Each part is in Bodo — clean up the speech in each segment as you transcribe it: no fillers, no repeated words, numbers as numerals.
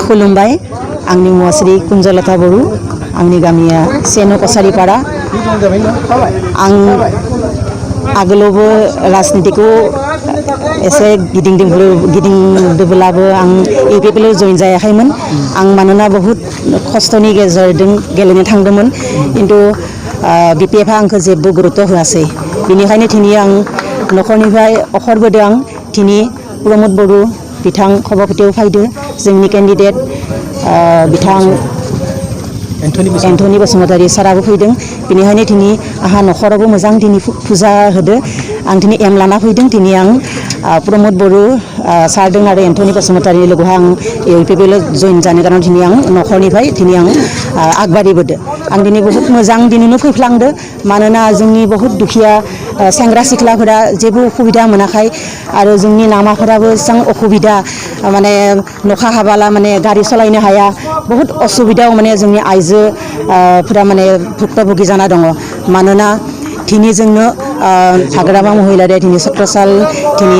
खुलुमबाय आंनि मुङा श्री कुन्जलता बरु आंनि गामिया सेनो कसारिपारा आं आगोलावबो राजनितिखौ एसे गिदिंदोंब्लाबो आं इउपिपिएल जइन जायाखैमोन आं मानोना बहुत खस्थ'नि गेजेरजों गेलेनो थांदोंमोन खिन्थु बिपिएफआ आंखौ जेबो गुरुत्व होआसै बेनिखायनो दिनै आं न'खरनिफ्राय अखरबोदों आं दिनै प्रमद बरु बिथां सभापतियाव फैदो जोंनि केन्डिडेट बिथां एन्थनी बसुमतारी साराबो फैदों बेनिखायनो दिनै आंहा न'खरावबो मोजां दिनै फुजा होदो आं दिनै एम लाना फैदों दिनै आं प्रमद बरु सारदों आरो एन्थनी बसुमतारी लोगोहा आं इउपिपिएल जइन जानो गोनां दिनै आं न'खरनिफ्राय दिनै आं आगबारिबोदो आं दिनै बहुत मोजां दिनैनो फैफ्लांदो मानोना जोंनि बहुत दुखिया सेंग्रा सिख्लाफोरा जेबो उसुबिदा मोनाखै आरो जोंनि लामाफोराबो एसेबां असुबिदा माने नखा हाबाला माने गारि सालायनो हाया बहुत असुबिदायाव माने जोंनि आइजोफोरा माने भुक्तभोगि जाना दङ मानोना दिनै जोंनो हाग्रामा महिलारिया दिनै 17 साल दिनै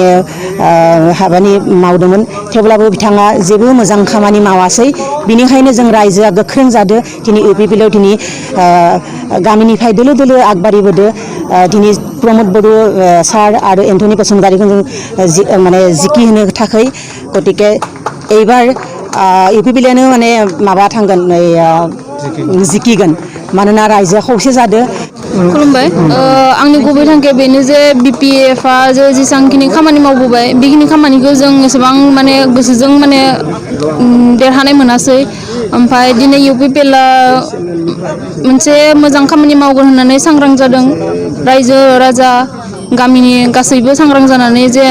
हाबानि मावदोंमोन थेवब्लाबो बिथाङा जेबो मोजां खामानि मावासै बिनिखायनो जों रायजोआ गोख्रों जादो दिनै इउपिपिएलआव दिनै गामिनिफ्राय दोलो दोलो आगबारिबोदो दिनै प्रमद बरु सार आरो एन्थनी बसुमतारीखौ जों माने जिखि होनो थाखाय गतिके এইবাৰ इउपिपिएलआनो माने माबा थांगोन जिकिगोन मानोना रायजोआ खौसे जादो खुलुमबाय आंनि गुबै थांखिया बेनो जे बिपिएफआ जे जेसांखिनि खामानि मावबोबाय बेखिनि खामानिखौ जों एसेबां माने गोसोजों माने देरहानाय मोनासै ओमफ्राय दिनै इउपिपिएलआ मोनसे मोजां खामानि मावगोन होननानै सांग्रां जादों रायजो राजा गामिनि गासैबो सांग्रां जानानै जे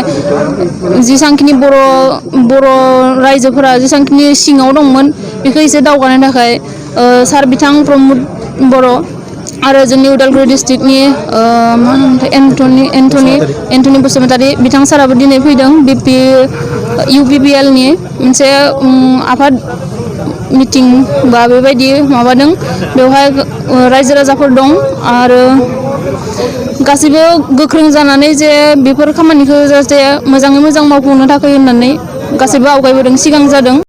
जेसांखिनि बर' रायजोफोरा जेसांखिनि सिङाव दंमोन बेखौ एसे दावगानो थाखाय सार बिथां प्रमद बर' आरो जोंनि उदालगुरि डिस्ट्रिक्टनि मा होनोमोनथाय एन्थनी बसुमतारी बिथां साराबो दिनै फैदों इउपिपिएलनि मोनसे आफाद मिटिं बा बेबायदि माबादों बेवहाय रायजो राजाफोर दं आरो गासैबो गोख्रों जानानै जे बेफोर खामानिखौ जाहाथे मोजाङै मोजां मावफुंनो थाखाय होननानै गासैबो आवगायबोदों सिगां जादों।